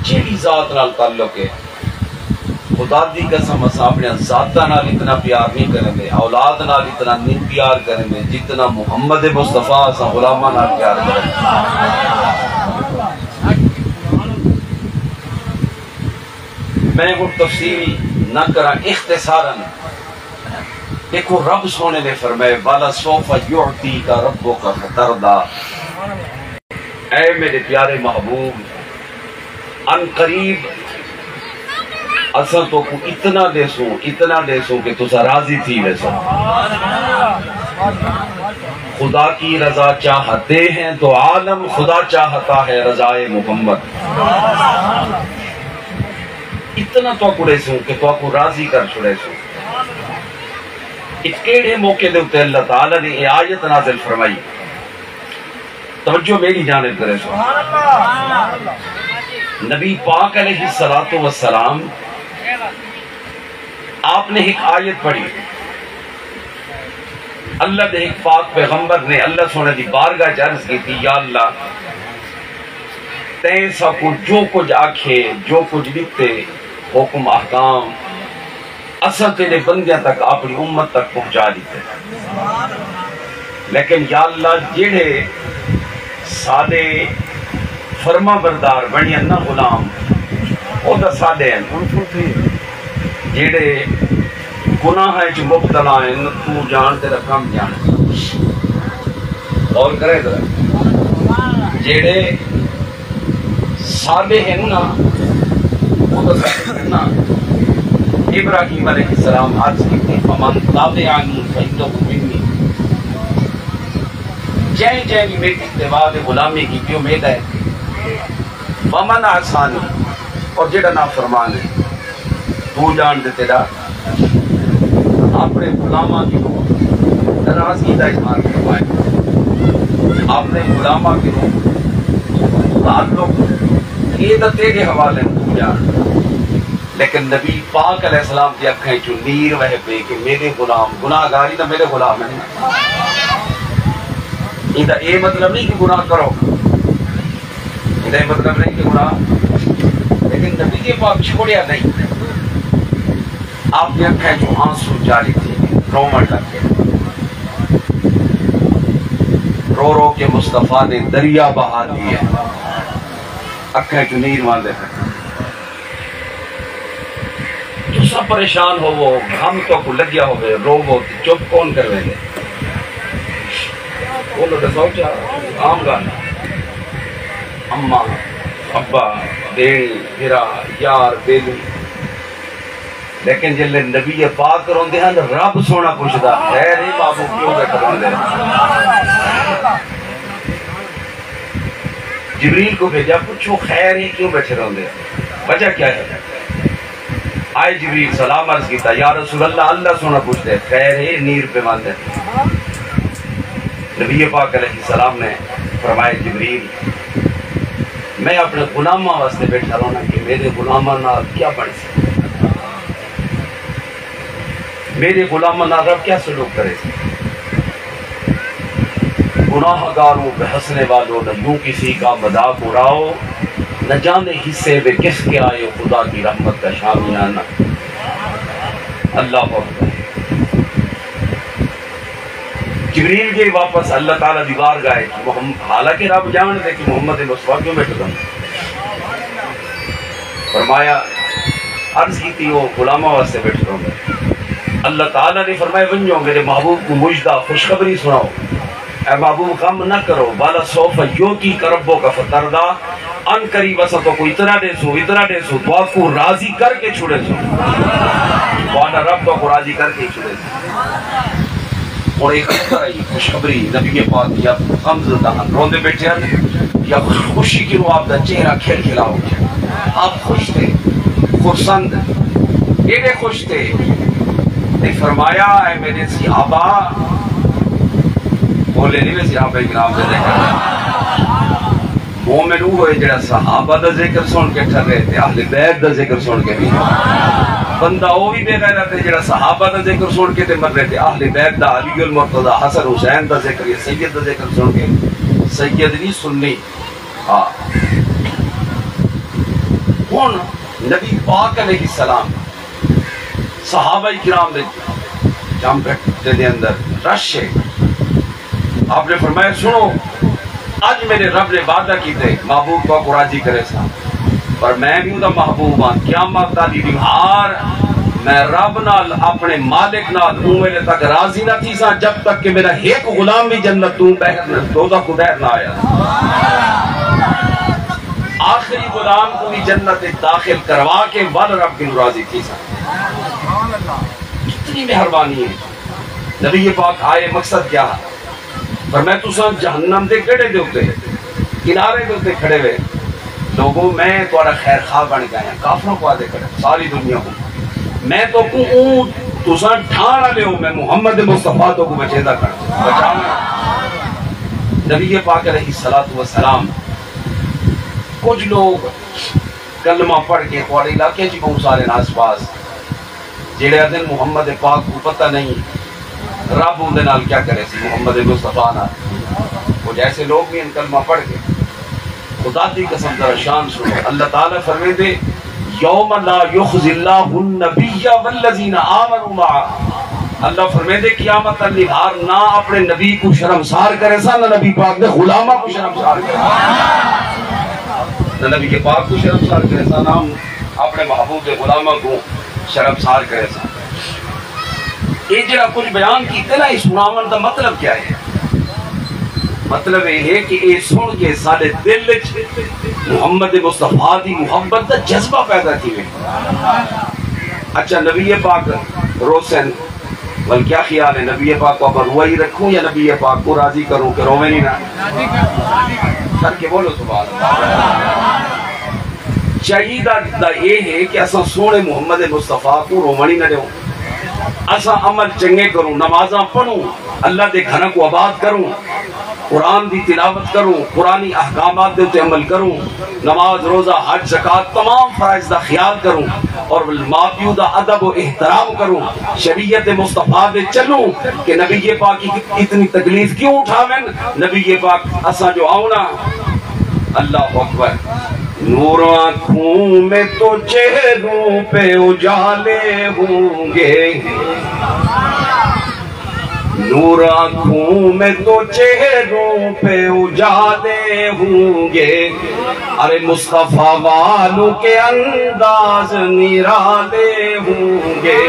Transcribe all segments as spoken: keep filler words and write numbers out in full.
جیڑھی ذات نال تعلق ہے، خدا دی قسم، اساں اپݨیاں ذاتاں نال اتنا پیار نہیں کریندے، اولاد نال اتنا نہیں پیار کریندے، جتنا محمد مصطفیٰ اساں غلاماں نال پیار کریندے۔ میں ہݨ تفصیل نہ کراں، اختصاراً ݙیکھو، رب سوہݨے نے فرمائے، "ولسوف یعطیک ربک فترضی"، اے میݙے پیارے محبوب، عنقریب اساں تہاکوں اتنا ݙیسوں، اتنا ݙیسوں کہ تساں راضی تھی ویسو۔ خدا کی رضا چاہتے ہیں تو عالم خدا چاہتا ہے رضائے محمد۔ اتنا تہاکوں ݙیسوں کہ تہاکوں راضی کر چھوڑیسوں۔ اے کیڑھے موقع دے اتے اللہ تعالیٰ نے اے آیت نازل فرمائی؟ توجہ میری جانب کریسو۔ نبی پاک علیہ الصلوۃ والسلام، آپ نے ہک آیت پڑھی، اللہ دے ہک پاک پیغمبر نے اللہ سوہݨے دی بارگاہ چ عرض کیتی، یا اللہ، تیں ساکوں جو کجھ آکھے، جو کجھ ݙتے، حکم احکام، اساں تیݙے بندیاں تک، اپݨی امت تک پہنچا ݙتے۔ لیکن یا اللہ، جیڑھے ساݙے فرما بردار بݨین نا غلام، او تاں ساݙے ہن۔ جیڑھے گناہاں اچ مبتلا ہن، توں ڄاݨ، تیݙا کم ڄاݨ۔ غور کرے ذرا۔ جیڑھے ساݙے ہن نا، او تاں ساݙے ہن نا۔ ابراہیم علیہ السلام عرض کیتی، "فمن تبعنی فإنہ منی۔" جئیں جئیں وی میݙی اتباع تے غلامی کیتی، او میݙا ہے۔ "ومن عصانی"، اور جیڑھا نافرمان ہے، توں ڄاݨ تے تیݙا اپݨے غلاماں کنوں ناراضگی دا اظہار فرمائے، اپݨے غلاماں کنوں تعلق اے تاں تیݙے حوالے، توں ڄاݨ۔ لیکن نبی پاک علیہ السلام دی اکھاں اچوں نیر وہے پئے کہ میݙے غلام گناہگار ہی تاں میݙے غلام ہن۔ ایندا اے مطلب نہیں کہ گناہ کرو، ایندا اے مطلب نہیں کہ گناہ، لیکن نبی پاک چھوڑیا نہیں۔ آپ دی اکھاں اچوں آنسو جاری تھی ڳئے، رووݨ لڳ ڳئے۔ رو رو کے مصطفیٰ نے دریا بہا دیے، اکھاں اچوں نیر واندے پئے۔ تساں پریشان ہووو، غم تہاکوں لڳیا ہووے، رووو تے چپ کون کرویندے؟ بولو تے سوچا، عام ڳالھ ہے۔ اماں، ابا، بھیݨی، بھرا، یار، ٻیلی۔ لیکن جیلے نبی پاک روندے ہن، رب سوہݨا پچھدا، "خیر ہے بابو، کیوں ٻیٹھے روندے؟" جبریل کوں بھیڄا، "پچھو، خیر ہے، کیوں ٻیٹھے روندے؟ وجہ کیا ہے؟" آئے جبریل، سلام عرض کیتا، "یا رسول اللہ، اللہ سوہݨا پچھدے، خیر ہے، نیر پئے واندے۔" نبی پاک علیہ السلام نے فرمایا، "جبریل، میں اپݨے غلاماں واسطے ٻیٹھا رہنا کہ میݙے غلاماں نال کیا بݨسی۔" میݙے غلاماں نال رب کیا سلوک کریسی؟ گناہ گاروں پہ ہنسنے والوں، نہ یوں کسی کا مذاق اڑاؤ، نہ جانے حصے میں کس کے آئے خدا کی رحمت کا شامیانہ۔ اللہ اکبر۔ جبریل گئے واپس اللہ تعالیٰ دی بارگاہ اچ، محم-، حالانکہ رب ڄاݨدے کہ محمد مصطفیٰ کیوں ٻیٹھے سن۔ فرمایا، عرض کیتی، "او غلاماں واسطے ٻیٹھے سن۔" اللہ تعالیٰ نے فرمایا، "ونڄو، میݙے محبوب کوں مژدہ، خوشخبری سݨاؤ۔ اے محبوب، غم نہ کرو، ولسوف یعطیک ربک فترضی۔" عن قریب اساں تہاکوں اتنا ݙیسوں، اتنا ݙیسوں، تہاکوں راضی کر کے چھوڑیسوں۔ تہاݙا رب تہاکوں راضی کر کے چھوڑیسوں۔ ہݨ اے خبر آئی، خوشخبری، نبی پاک یا غمزدہ ہن، روندے ٻیٹھے ہن، یا خوشی کنوں آپ دا چہرہ کھل کھلا ہو ڳیا۔ آپ خوش تھے، خرسند، ایݙے خوش تھے۔ تے فرمایا، اے میݙے صحابہ، بولے نہیں وے صحابہ کرام دے ذکر۔ مومن اوہ ہے جڑا صحابہ دا ذکر سن کے ٹھرے تے اہل بیت دا ذکر سن کے بھی۔ بندہ او بھی بے غیرت ہے جڑا صحابہ دا ذکر سن کے تے مرے تے اہل بیت دا، علی المرتضی، حسن حسین دا ذکر یا سید دا ذکر سن کے۔ سید نہیں، سنی۔ ہاں۔ ہن نبی پاک علیہ السلام صحابہ کرام دے جام گھٹے دے اندر رش ہے۔ آپ نے فرمایا، سنو، اج میرے رب نے وعدہ کیتے، محبوب تہاکوں راضی کریساں، پر میں بھی اوندا محبوب ہاں۔ قیامت والی ڈیہاڑ میں رب نال، اپنے مالک نال، اوں ویلے تک راضی نہ تھیساں جب تک کہ میرا ہک غلام بھی جنت توں باہر نہ، دوزخ توں باہر نہ آیا۔ آخری غلام کوں بھی جنت وچ داخل کروا کے ول رب کنوں راضی تھیساں۔ کتنی مہربانی ہے۔ نبی پاک آئے، مقصد کیا ہے؟ فرمایا، تساں جہنم دے گڑھے دے اتے، کنارے دے اتے کھڑے ہوئے لوگو، میں تہاڈا خیر خواہ بن کے آیا۔ کافراں کوں آہدے کھڑے، ساری دنیا کوں، میں تہاکوں اوں، تساں ڈھاہݨ والے ہو، میں محمد مصطفیٰ تہاکوں بچیندا کھڑا، بچاوݨ۔ نبی پاک علیہ الصلوۃ والسلام، کجھ لوگ کلمہ پڑھ کے، تہاڈے علاقے چ بہت سارے آس پاس، جیڑھے آہدن محمد پاک کوں پتہ نہیں رب اوندے نال کیا کریسی، محمد مصطفیٰ نال۔ کجھ ایسے لوگ وی ہن کلمہ پڑھ کے۔ خدا دی قسم، ذرا شان سنو، اللہ تعالیٰ فرمیندے، یوم لا یخزی اللہ النبی والذین آمنوا معہ۔ اللہ فرمیندے، قیامت والی ڈیہاڑ نہ اپنے نبی کوں شرمسار کریساں، نہ نبی پاک دے غلاماں کوں شرمسار کریساں، نہ نبی پاک کوں شرمسار کریساں، نہ اپنے محبوب دے غلاماں کوں شرمسار کریساں۔ اے جڑا کجھ بیان کیتے نا، اے سناوݨ دا مطلب کیا ہے؟ مطلب اے ہے کہ اے سن کے ساڈے دل وچ محمد مصطفیٰ دی محبت دا جذبہ پیدا تھیوے۔ اچھا، نبی پاک روسن، ول کیا خیال ہے، نبی پاک کوں آپاں روائی رکھوں یا نبی پاک کوں راضی کروں کہ روویں ہی نہ؟ کر کے بولو سبحان اللہ۔ چاہیدا دا اے ہے کہ اساں سوہݨے محمد مصطفیٰ کوں رووݨ ہی نہ ݙیوں۔ اساں عمل چنگے کروں، نمازاں پڑھوں، اللہ دے گھراں کوں آباد کروں، قرآن دی تلاوت کروں، قرآنی احکامات دے اتے عمل کروں، نماز، روزہ، حج، زکوٰۃ، تمام فرائض دا خیال کروں اور ماء پیو دا ادب و احترام کروں۔ شریعت مصطفیٰ دے چلوں کہ نبی پاک اتنی تکلیف کیوں اٹھاون؟ نبی پاک اساں جو آوݨا، اللہ اکبر۔ نور آنکھوں میں تو چہروں پہ اجالے ہوں گے، نور آنکھوں میں تو چہروں پہ اجالے ہوں گے، ارے مصطفیٰ والوں کے انداز نرالے ہوں گے،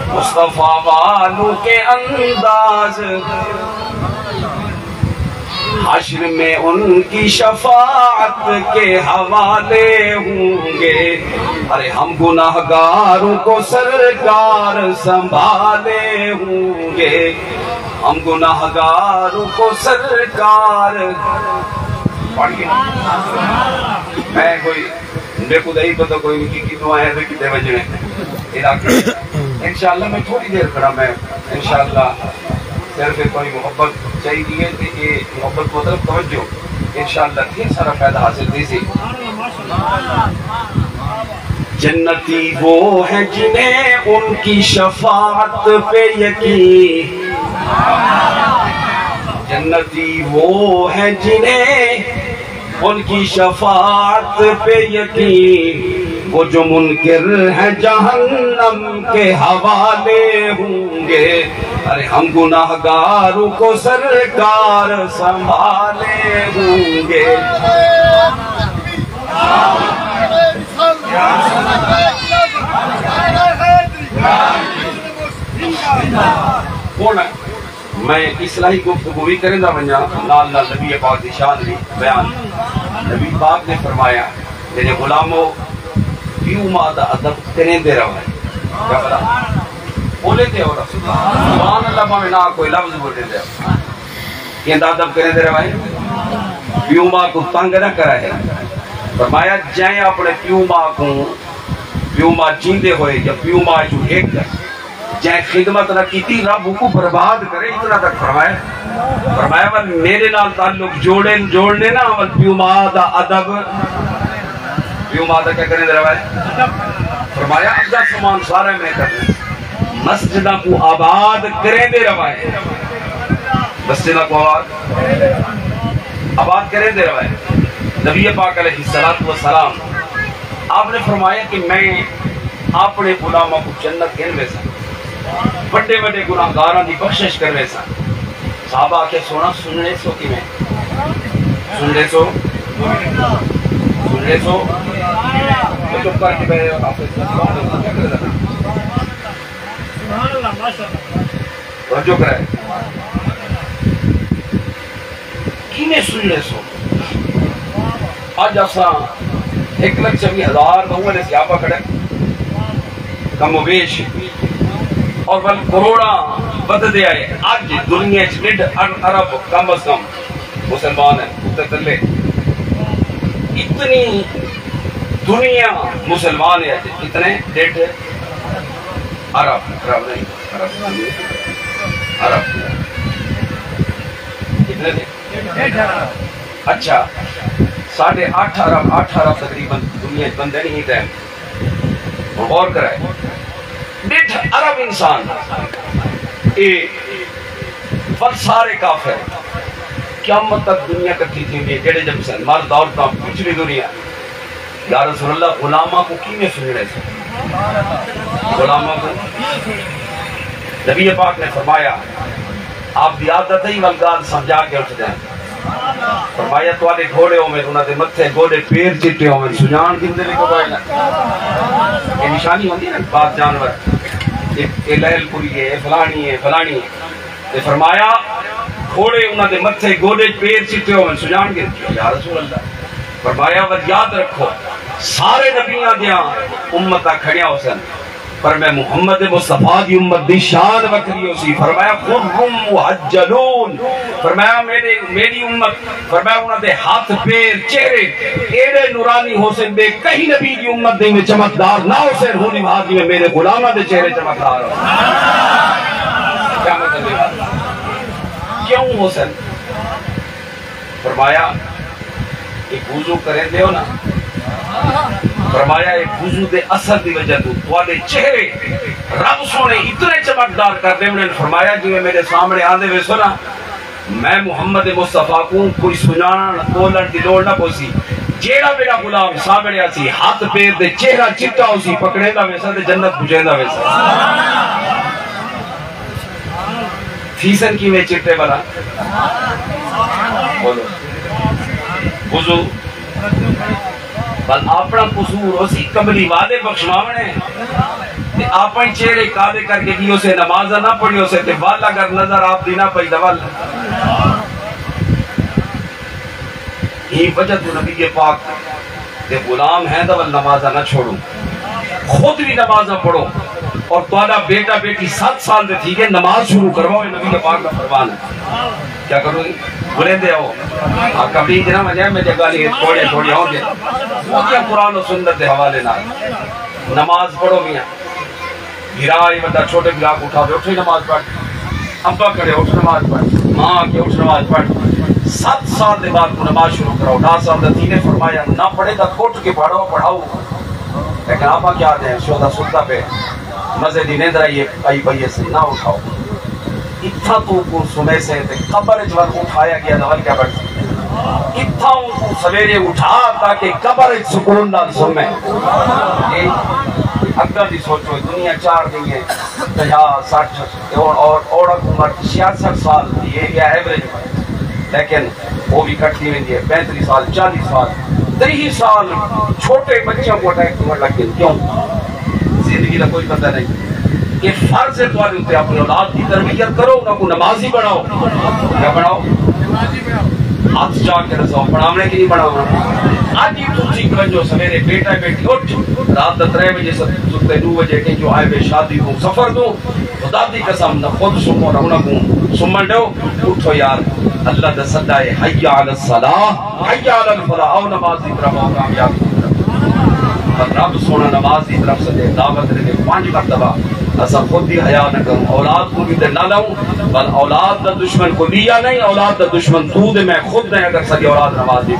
مصطفیٰ والوں کے انداز۔ حشر میں ان کی شفاعت کے حوالے ہوں گے، ارے ہم گناہگاروں کو سرکار سنبھالے ہوں گے، ہم گناہگاروں کو سرکار۔ پڑھ کے میں کوئی میکوں تاں اے پتہ کوئی نہیں کہ کتھوں آئے تے کتھے ونڄݨے۔ علاقے انشاءاللہ میں تھوڑی دیر کھڑا، میں انشاءاللہ صرف کوئی محبت چاہیدی ہے تے اے محبت مطلب توجہ، انشاءاللہ ڈھیر سارا فائدہ حاصل تھیسی۔ جنتی وہ ہیں جنہیں ان کی شفاعت پہ یقین، جنتی وہ ہیں جنہیں ان کی شفاعت پہ یقین، وہ جو منکر ہیں جہنم کے حوالے ہوں گے، ارے ہم گناہگاروں کو سرکار سنبھالے ہوں گے۔ کون ہے؟ میں اصلاحی گفتگو وی کریندا ونڄاں، نال نال نبی پاک دی شان وی بیان۔ نبی پاک نے فرمایا، میرے غلامو، پیو ماء دا ادب کریندے رہو۔ کیا بولا؟ بولے تے ہو، سبحان اللہ، بھاویں نہ کوئی لفظ بولے تے ہو۔ کیندا ادب کریندے رہو۔ پیو ماء کوں تنگ نہ کرے۔ فرمایا، جئیں اپݨے پیو ماء کوں، پیو ماء جیندے ہوئے یا پیو ماء چوں ہک جئیں خدمت نہ کیتی، رب اوکوں برباد کرے، اتنا تک فرمایا۔ فرمایا، ول میرے نال تعلق جوڑے، جوڑنے نا، ول پیو ماء دا ادب، پیو ماء دا کیا کریندے رہوائے؟ فرمایا، اگا سامان سارا میں کرنا، مسجداں کوں آباد کریندے رہوائے، مسجداں کوں آباد، آباد کریندے رہوائے۔ نبی پاک علیہ الصلوۃ والسلام آپ نے فرمایا کہ میں اپنے غلاماں کو جنت گھن ویساں، وڈے وڈے گناہگاراں دی بخشش کر ویساں۔ صحابہ آکھیا، سونا سننے سو کیویں؟ سننے سو؟ سننے سو؟ چپ کر کے بہہ جاؤ، آپ نے سبحان اللہ، ماشاءاللہ۔ توجہ کرائے۔ کیویں سننے سو؟ اج اساں ہک لکھ چوی ہزار ٻہوں والے سیاپا کھڑے، کم و بیش، اور ول کروڑاں ودھدے آئے۔ اج دنیا اچ ݙیڈھ ار-، ارب کم از کم مسلمان ہیں، اتے تلے۔ اتنی دنیا مسلمان ہے اج، اتنے ݙیڈھ ارب، ارب نہیں، ارب، ارب۔ کتنے تھے؟ اچھا، ساڑھے آٹھ ارب، آٹھ ارب تقریباً دنیا اچ بندے نہیں ٹائم۔ ہݨ غور کرائے، ݙیڈھ ارب انسان، اے ول سارے کافر، قیامت تک دنیا کٹھی تھیندی ہے، جیڑھے جمسن، مرد، عورتاں، پچھلی دنیا۔ یا رسول اللہ، غلاماں کو کیویں سنجھڑے سو؟ غلاماں کو۔ نبی پاک نے فرمایا، آپ دی عادت ہے ول ڳالھ سمجھا کے اٹھ جائیں۔ فرمایا، تہاݙے گھوڑے ہوون، انہاں دے متھے، گوݙے، پیر چٹے ہوون، سنڄاݨ گھندے وی کوئی نہ۔ اے نشانی ہوندی ہے نا، بعض جانور، اے، اے لیل پوری ہے، اے فلانی ہے، فلانی ہے۔ تے فرمایا، گھوڑے، انہاں دے متھے، گوݙے، پیر چٹے ہوون، سنڄاݨ گھندے۔ یا رسول اللہ۔ فرمایا، ول یاد رکھو، سارے نبیاں دیاں امتاں کھڑیاں ہوسن، پر میں محمد مصطفیٰ دی امت دی شان وکھری ہوسی۔ فرمایا، غر محجلون۔ فرمایا، میرے، میری امت، فرمایا، انہاں دے ہتھ، پیر، چہرے ایݙے نورانی ہوسن، ٻئے کہیں نبی دی امت دے ایویں چمکدار نہ ہوسن، ہن وہاں جیویں میرے غلاماں دے چہرے چمکدار ہوسن۔ کیا مطلب ہے؟ کیوں ہوسن؟ فرمایا، اے وضو کریندے ہو نا؟ فرمایا، اے وضو دے اثر دی وجہ توں تہاݙے چہرے رب سوہݨے اتنے چمکدار کر ݙیوݨن۔ فرمایا، جیویں میݙے سامݨے آندے ویسو نا، میں محمد مصطفیٰ کوں کوئی سنڄاݨݨ ڳولݨ دی لوڑ نہ پوسی۔ جیڑھا میݙا غلام سامݨے آسی، ہتھ پیر تے چہرہ چٹا ہوسی، پکڑیندا ویساں تے جنت پڄیندا ویساں۔ تھیسن کیویں چٹے بھلا؟ بولو۔ وضو۔ بھل اپݨا قصور ہوسی، کملی والے بخشواوݨے۔ تے اپݨے چہرے کالے کر کے ݙیو سے، نماز نہ پڑھیو سے، تے ول اگر نظر آپ دی نہ پئی تاں ول۔ ایں وجہ توں نبی پاک دے غلام ہیں تاں ول نمازاں نہ چھوڑو، خود وی نمازاں پڑھو، اور تہاݙا بیٹا بیٹی ست سال دے تھی ڳئے، نماز شروع کرواؤ، اے نبی پاک دا فرمان ہے۔ کیا کرو گے؟ بلیندے آؤ۔ آ کبھی نہ ونڄے، میں جگہ نہیں، تھوڑے تھوڑے ہوں گے۔ وہ کیا قرآن و سنت دے حوالے نال نماز پڑھو میاں۔ بھرا اے وݙا چھوٹے بھرا کوں اٹھاوے، اٹھ نماز پڑھ۔ ابا کھڑے، اٹھ نماز پڑھ۔ ماں آکھے، اٹھ نماز پڑھ۔ ست سال دے بعد کوں نماز شروع کراؤ۔ ݙاہ سال دا تھی ڳئے، فرمایا، نہ پڑھے تاں کھٹ کے پڑھو، پڑھاؤ۔ لیکن آپاں کیا آہدے ہیں، شوہدا ستا پئے، مزے دی نیندر آئی ہے، آئی پئی ہے، نہ اٹھاؤ۔ اتھاں توں کوں سمیسے تے قبر اچ ول اٹھایا ڳیا تاں ول کیا بݨسی؟ اتھاں اونکوں سویرے اٹھا تاکہ قبر اچ سکون نال سمے۔ اے اڳاں دی سوچو، دنیا چار ݙینہہ ہے، پنجاہ، سٹھ، تے ہݨ اور عورت عمر چھیاسٹھ سال تھی ہے یا ایوریج عمر، لیکن او وی کٹدی ویندی ہے، پینتریہہ سال، چالیہہ سال، تریہہ سال چھوٹے بچیاں کوں اٹیک تھیوݨ لڳ ڳئے۔ کیوں؟ زندگی دا کوئی پتہ نہیں۔ اے فرض ہے تہاݙے اتے، اپݨی اولاد دی تربیت کرو، انہاں کوں نمازی بݨاؤ۔ کیا بݨاؤ؟ ہتھ چا کے ݙساؤ، بݨاوݨے کہ نہیں بݨاوݨے؟ اڄ ہی توں اٹھی ونڄو، سویرے بیٹا بیٹی اٹھ، رات دا ترے وڄے ست-، ستے، ݙو وڄے کہیں جو آئے وے شادی توں، سفر توں، خدا دی قسم، نہ خود سمو نہ انہاں کوں سمݨ ݙیو۔ اٹھو یار، اللہ دا سݙا ہے، حی علی الصلاۃ، حی علی الفلاح، آؤ نماز دی طرف آؤ، کامیابی دی طرف۔ پر رب سوہݨا نماز دی طرف سݙے، دعوت ݙے، پنج مرتبہ اساں خود دی حیا نہ کروں، اولاد کوں وی تے نہ لوں، بھل اولاد دا دشمن کوئی ٻیا نہیں، اولاد دا دشمن توں تے میں خود ہیں، اگر ساݙی اولاد نماز دی